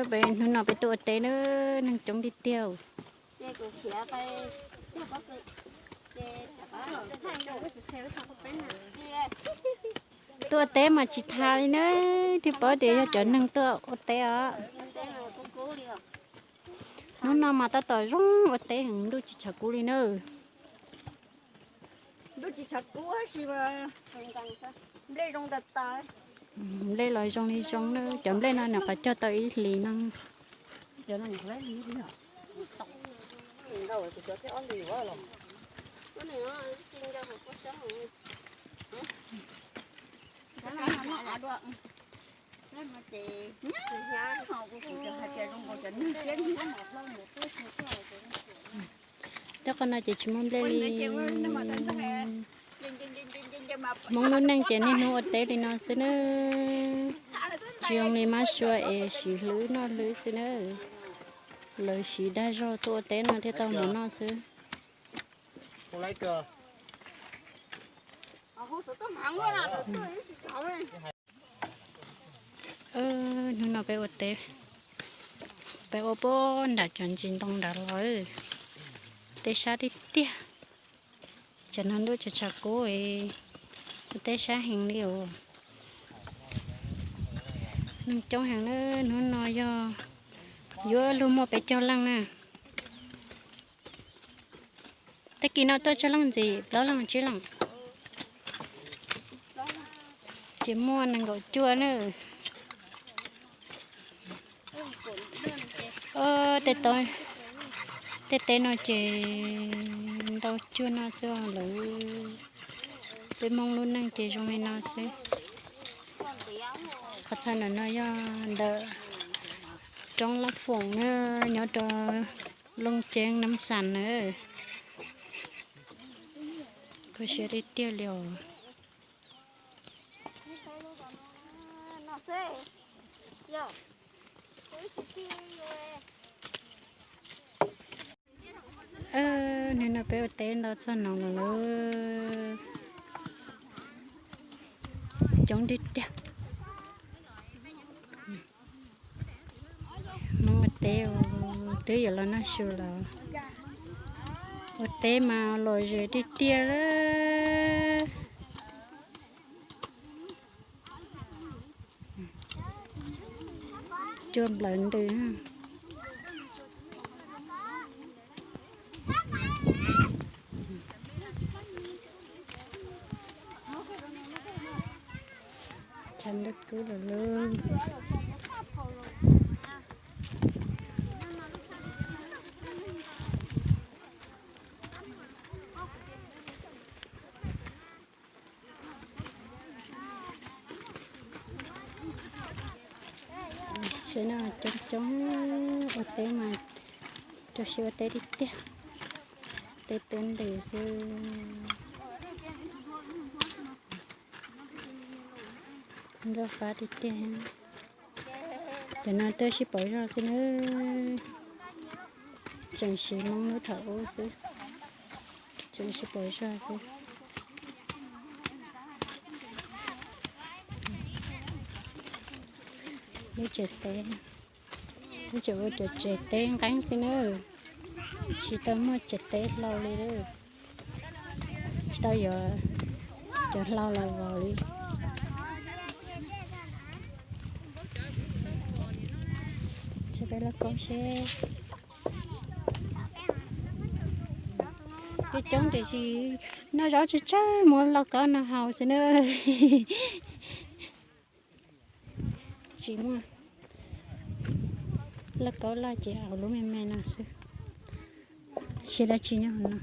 Peb hnub no peb tuaj ua teb na, neeg coob tiag tiag. Tuaj ua teb mas tsis tas li na, twb paub tias yog cov neeg tuaj ua teb os. Hnub no mas tab tom zoo ua teb heev, ntuj tsis tshav kub li na. Ntuj tsis tshav kub tab sis nplej zoo tas tas. Nplej los zoo li zoo na, cov nplej no nws qhov cog tau ib hlis no. Tej qhov no ces tsis muaj nplej li. Hmoob lub neej ces niaj hnub ua teb li no xwb na. Tsis zoo li mab sua es siv hlwb noj hlwb xwb na. Lawv siv dag zog tuaj ua teb no thiaj tau mov noj xwb. Hnub no peb ua teb, peb ua puag nram cov ntsis ntoo nrad los, teb sab tiag tiag. Cov no ntuj tshav tshav kub, ua teb sab heev li os. Neeg coob heev na, hnub no yog yuav luag muaj peb caug leej na. Tag kis no tuaj tsawg leej ntxiv? Plaub leej tsib leej. Ces muaj nees nkaum cuaj na. Tej teb no ces ntau cuag no xwb lawm. Peb Hmoob lub neej ces zoo li no xwb. Qhov txhia ntawm no yog ntawm roob Lab Foom na, nyob rau Looj Ceeb Nab Xas na. Kho siab tiag tiag li os. Hnub no peb ua teb ntau txog no lawm, coob tiag tiag. Hmoob ua teb twb yuav los noj su los, ua teb mas lom zem tiag tiag lawm. Cua nplawv ntws. Tshav ntuj kub lawm lauj. Sab no coob coob ua teb mas rau siab ua teb tiag tiag. Teb tuab ntes xwb. Nroj fab tiag tiag. Cov no twb sib pauv zog xwb na. Tseem siv Hmoob lub thaum ub xwb. Tseem sib pauv zog xwb. Lub tsev teb, lub tsev ua cov tsev teb nqeeb xwb na. Tsis tau muaj tsev teb hlau li. Tsis tau yuav cov hlau los vov li. Peb lauj kaub seb. Coob coob tiam sis noj zaub tsawg tsawg muab lauj kaub no haus xwb na. Tsis muaj, lauj kaub loj ces haus lub me me no xwb. Seb dab tsi nyob hauv no.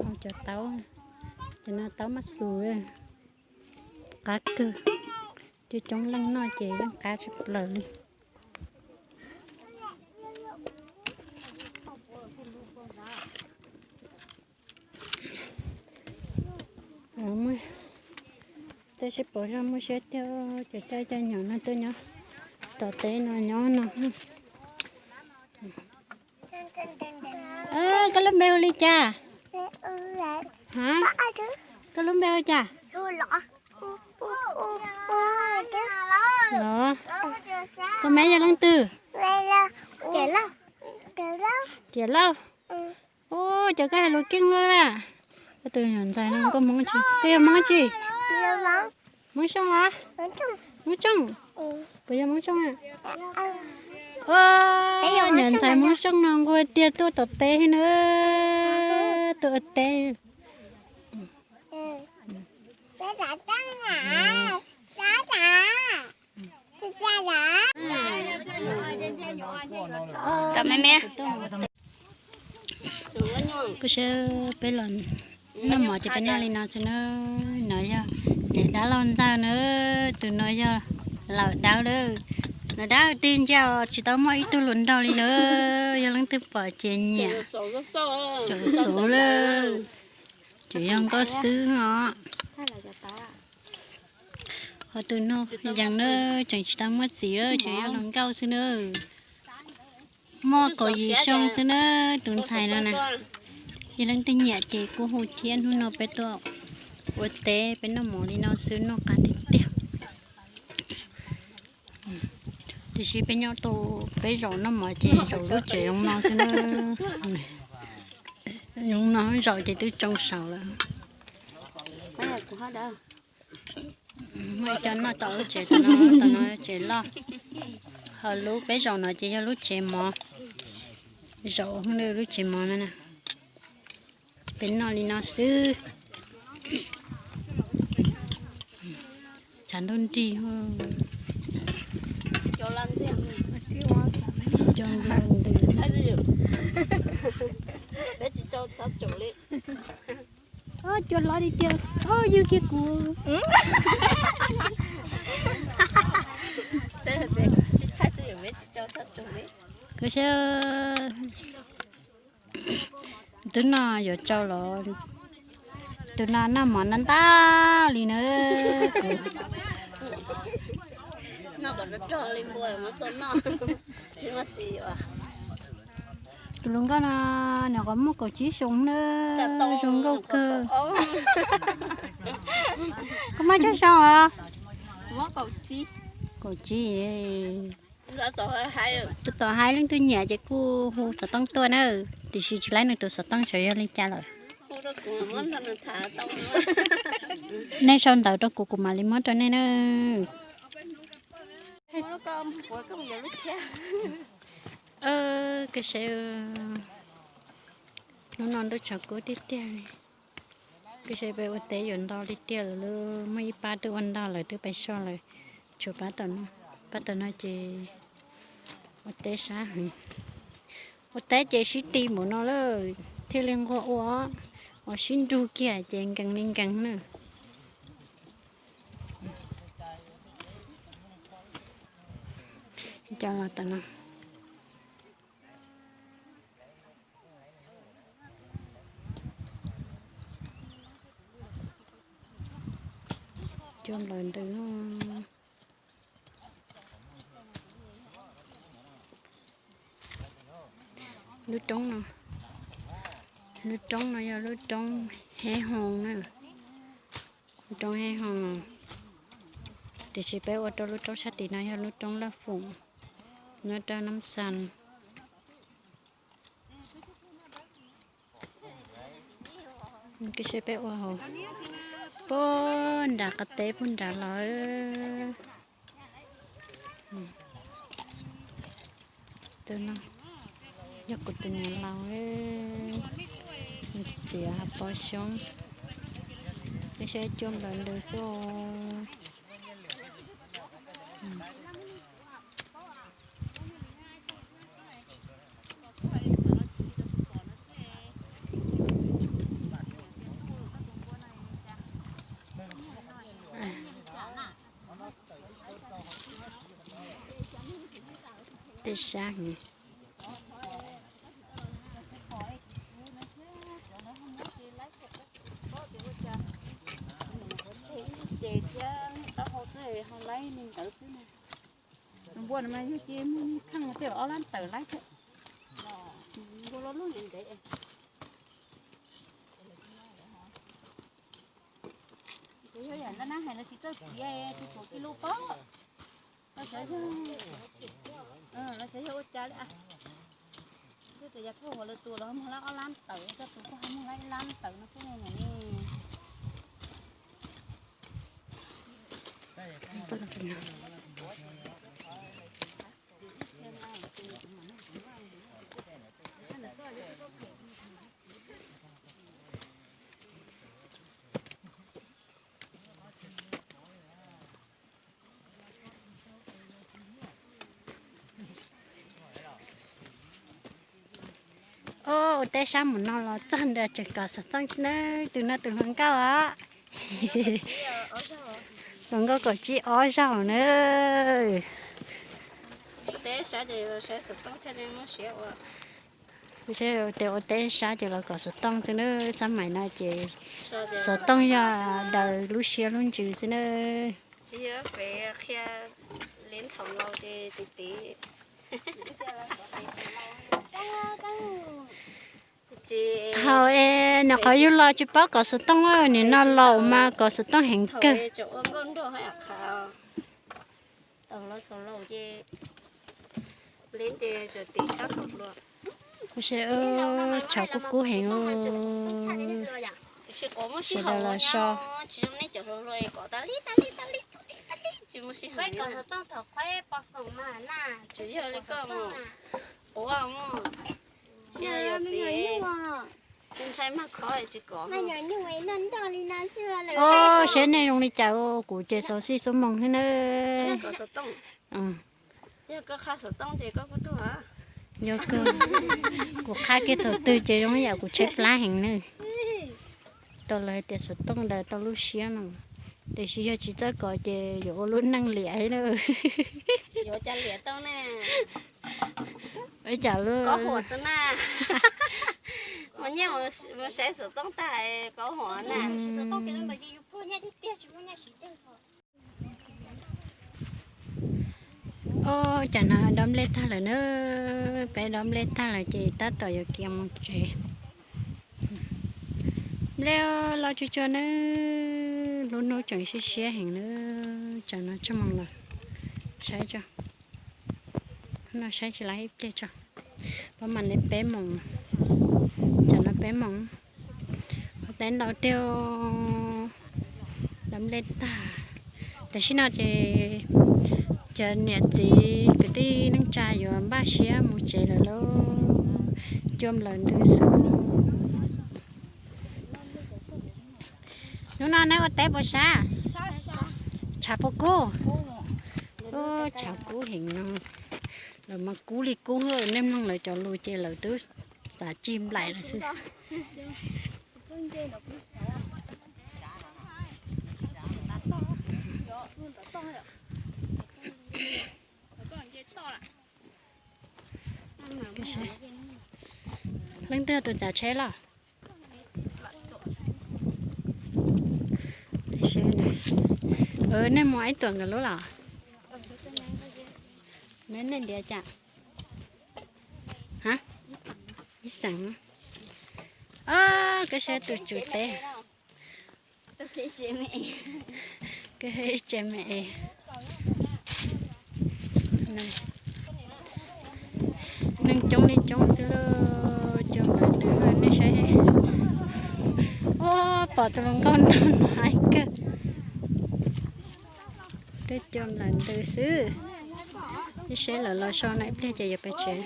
Haus cov taub, cov no taub mab xus, qab kawg. Coob coob leej noj ces yeej qab tshaj plaws li. Tej sib pauv zog muaj siab tiag, cov caij caij nyoom no tuaj nyob tom teb no nyob no. Koj lub npe hu li cas? Ha? Koj lub npe hu cas? Koj me yog leej twg? Riam Lauj. Ua cas koj hais lus keej luaj a? Koj tus nyuam ntxhais no koj Hmoob tsi? Koj yog Hmoob tsi? Hmoob Xyooj los? Hmoob Xyooj? Puas yog Hmoob Xyooj a? Nyuam ntxhais Hmoob Xyooj no nquag tiag tuaj tom teb na, tuaj ua teb. Koj saib peb los noj mov ces peb noj li no xwb na. No yog niam dab laug ntxawg na, tus no yog laus dawb lawm. Laus dawb tig ntsia tsis tau muaj ib tug hluas nraug li na, yog leej twg pom ces nyiam. Cov xov lawm, ces yog nkauj xwb os. Ho tus no yees na, tseem tsis tau muaj txiv, tseem yog hluas nkauj xwb na. Muaj kaum yim xyoo xwb na, tus ntxhais no na. Yog leej twg nyiam ces kuj hu thiab, hnub no peb tuaj ua teb peb noj mov li no xwb, noj qab tiag tiag. Tiam sis peb nyob rau peb zaum noj mov ces zaum lub tsev zoo no xwb na. Zoo no zaum ces twb tsoo saud lawm. Muaj ib co noj tom lub tsev, tom no, tom no tsev loj. Ho lub peb zaum no ces yog lub tsev mov. Zaum lub tsev mov no na. Peb noj li no xwb. Tshav ntuj nrig. Peb tsis tau txhob tsaum li. Cua hlob li tiag, yog kiag kuv. Koj saib, twb noj yuav tsau los, tus no noj mov ntau ntau li na. Tus hluas nkauj no, nws qhov muaj kaum tsib xyoo na, zoo nkauj kawg. Koj muaj tsawg xyoo os? Kaum tsib. Tus tom hais leej twg nyiam ces kuj hu xov tooj tuaj na, tiam sis tsis laib nws tus xov tooj xyov yog li cas lawm. Nej sau ntawv rau kuv, kuv mam li muab rau nej na. Koj saib, hnub no ntuj tshav kub tiag tiag li. Koj saib peb ua teb yuav ntau li tiag lawm, muaj ib pab twb ua ntau lawm twb pais so lawm, tshuav pab tom no, pab tom no ces ua teb sab heev. Ua teb ces sib ti npaum no lawm thiaj li nquag ua, ua sib nrug kiag ces nkees li nkees na. Cov los tom no. Cua nplawm ntws. Lub roob no, lub roob no yog lub roob Heb Hoo na. Lub roob Heb Hoo, tiam sis peb ua rau lub roob sab tim no yog lub roob Laj Foom, nyob rau Nab Xas. Koj saib peb ua hauv, puag nram qab teb puag nrad los. Tus no yog kuv tus niam laus, txiav pob xyoob. Koj saib cua nplawm ntws xwb os. Tej sab heev. Npua no mas yog ces muaj kheej tej ob lab tawm laib thiab. Npua loj loj ntev. Ces yog yam nrab nab hais los tsis txawj txiav, tsis txaus kis lus pob. Los xyov yog, los xyov yog ua cas li. Twb tias yog thauj hauv lawv tus los muag lab ob lab tawm, koj tus koj ho muag lab ib lab tawm no xwb ne. Ua teb sab mus no los txog ntua tseem kom xov tooj na, tus no tus hluas nkauj os. Hluas nkauj kaum tsib ob zaug na. Tes ua teb sab ces los kom xov tooj xwb na, xab maim no ces xov tooj yog daws lub siab lub ntsws xwb na. Thaum es nyuam qhuav yug los tsis paub kom xov tooj, nim no laus mas kom xov tooj heev kawg. Ua si, tshav kub kub heev. Sawv daws los so. Seb nej zoo li cas, kuv ces xauv xij xub moos xwb na. Yog kawg, kuv qha kiag thaum twg ces zoo yam kuv tshaib plab heev na. Tau lawv hais tias xov tooj daws tau lub siab no, tiam sis yog tsis txawj kov ces yuav ua lub neej liam na. Ua cas lub, mus saib xov tooj tag kov huam na. Ua cas no dob nplej tag lawm na, peb dob nplej tag lawm ces tab tom yuav khiav mus tsev. Nplej los tsuag tsuag na, lub hnub tseem siab siab heev na, tsam no txog moo lawm, saib tso, no saib tsis laib ib pliag tso, pab mam li peb moos, tsam no peb moos. Ua teb ntau tiag, dob nplej tag. Tam sim no ces cov niam txiv kwv tij neej tsa yuav npaj siab mus tsev lawm lauj, cua nplawm ntws xwb. Hnub no neb ua teb puas sab? Tshav puas kub? Tshav kub heev no. Lawv mas kub li kub, nej mloog lawv cov lus ces lawv twb xav cig nplaim lawm xwb. Leej twg tus cav tsheb los? Nej mus ib tuam nkawd lub los? Nej ntiav cas? Ib xeem. Koj saib tus tswv teb. Koj tsev me es. Neeg coob li coob xwb lauj, cua nplawm ntws nej saib. Ua, pom tus hluas nkauj nraug no hais kawg. Twb cua nplawm ntws xwb. Ib seb lawv los so no ib pliag ces yuav pais tsev.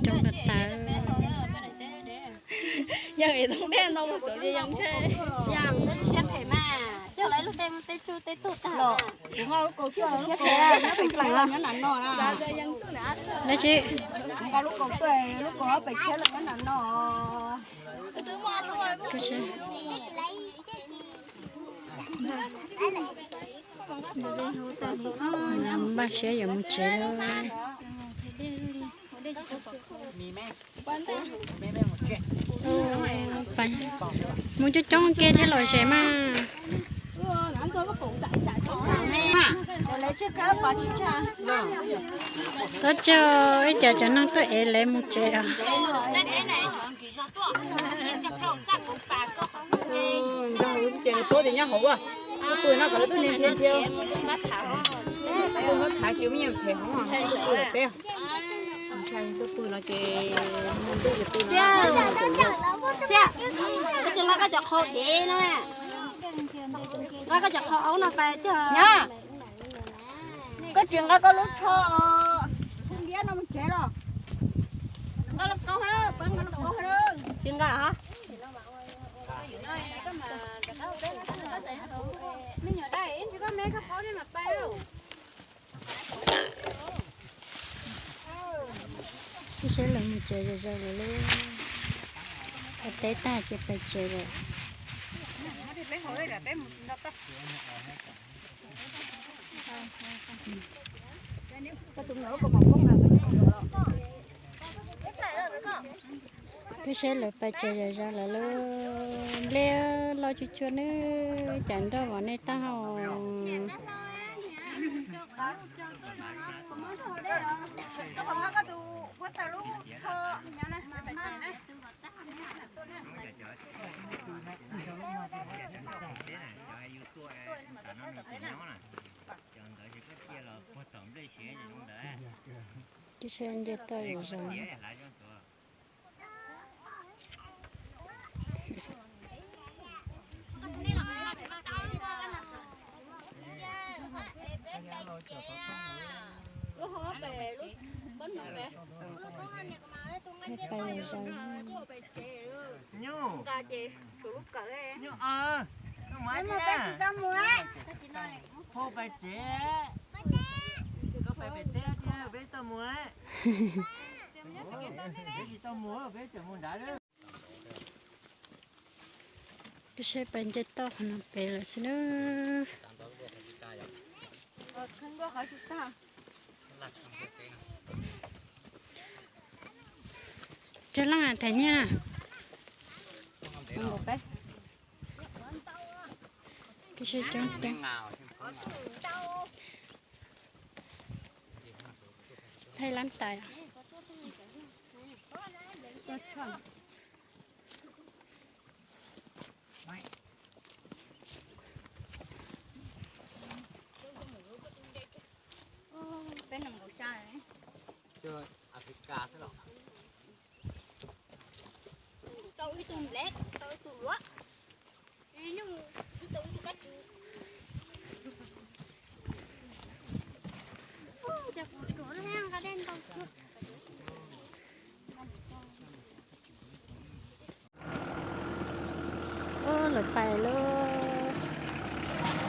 Coob tas tas. Dab tsi? Npaj siab yuav mus tsev lawm. Mus coob coob kiag thiab los ze mas. Txhob tsaug, ib co cov neeg tuaj ev lawv mus tsev os. Tuaj tias nyob hauv ua, tuaj pw no kom lawv tuaj nti nthi thiab. Tuaj muab thav tsis muaj nyiaj them hauv, tuaj pw peb. Tuaj pw no ces muaj ntuj ces pw no. Xiab, koj tsis nqa koj cov qhau dev no na, nqa koj cov qhau aub no pais cog. Nyob, koj tsis nqa koj lub tsho, koj ntiab no mus tsev los? Nqa lub kaub, nqa lub kaub. Tsis nqa hos. Ib sab lawv mus tsev zom zaws lawm lauj. Ua teb tag ces pais tsev lawm. Peb saib lawv pais tsev zom zaws lawm lauj. Nplej loj tsuag tsuag nawb, cas nroj mov nej taub hau. Ces nce toj zom zaws. Peb pais zom zaws. Peb saib pais nce toj qhov no pem lawm xwb nawb. Cov leej tham nyiaj. Peb saib coob coob. Thaij lab tais. Peb nkaum xya. Tau ib tug nplej, tau ib tug luav. Ua lawv pais lauj,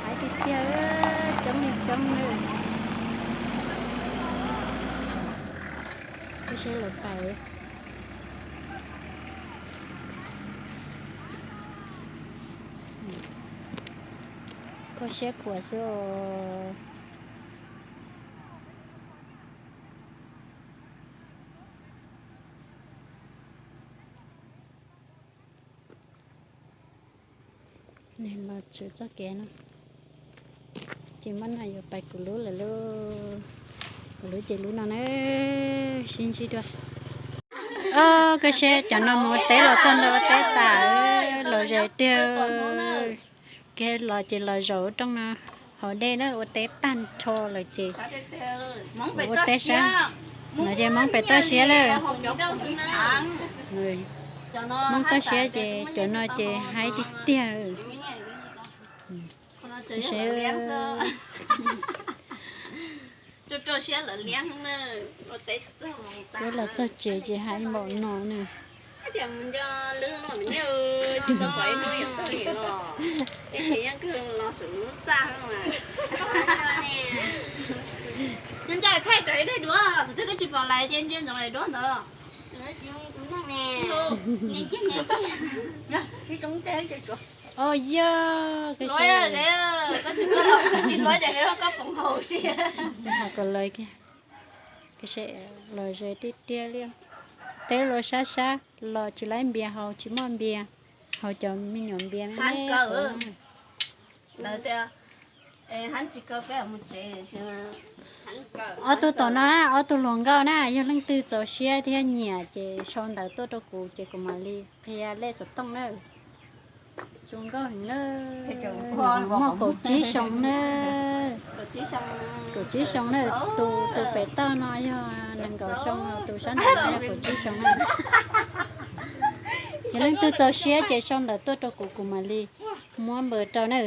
haib tiag tiag, coob li coob li. Peb saib lawv pais. Kho siab khuav xwb os. Nws los txog txoj kev no, ces muab no yuav pais kuv lub lawm lauj. Kuv lub ces lub no na, sib ntsib dua. Koj saib cov no mus ua teb los txog ntua ua teb tas, los ze tiag. Kev los ces los zaum rooj no, haus dej na, ua teb tag nrho lawm ces ua teb sab no ces Hmoob pem toj siab lawm. Hmoob toj siab ces cov no ces haib tiag tiag. Peb los txog tsev ces haib npaum no na. Nyob ntsa thaij rau ib daim duab, thaum twg koj tsis pom lawm ces ntsia ntsoov daim duab ntawd. Au yog, koj tsis luav ces koj pom haus si. Haus kom lawv kiag, los ze tiag tiag li. Teb luav sab sab los tsis laib npias haus, tsis muaj npias haus, cov me nyuam npias me me. Ob tug tom no na, ob tug hluas nkauj na, yog leej twg txaus siab thiab nyiam ces sau ntawv tuaj rau kuv ces kuv mam li qhia lej xov tooj na. Zoo nkauj heev na. Muaj kaum tsib xyoo na. Kaum tsib xyoo na, tus tus pem toj no yog nees nkaum xyoo, tus sab nraud no yog kaum tsib xyoo na. Yog leej twg txaus siab ces sau ntawv tuaj rau kuv, kuv mam li muab npawb rau na.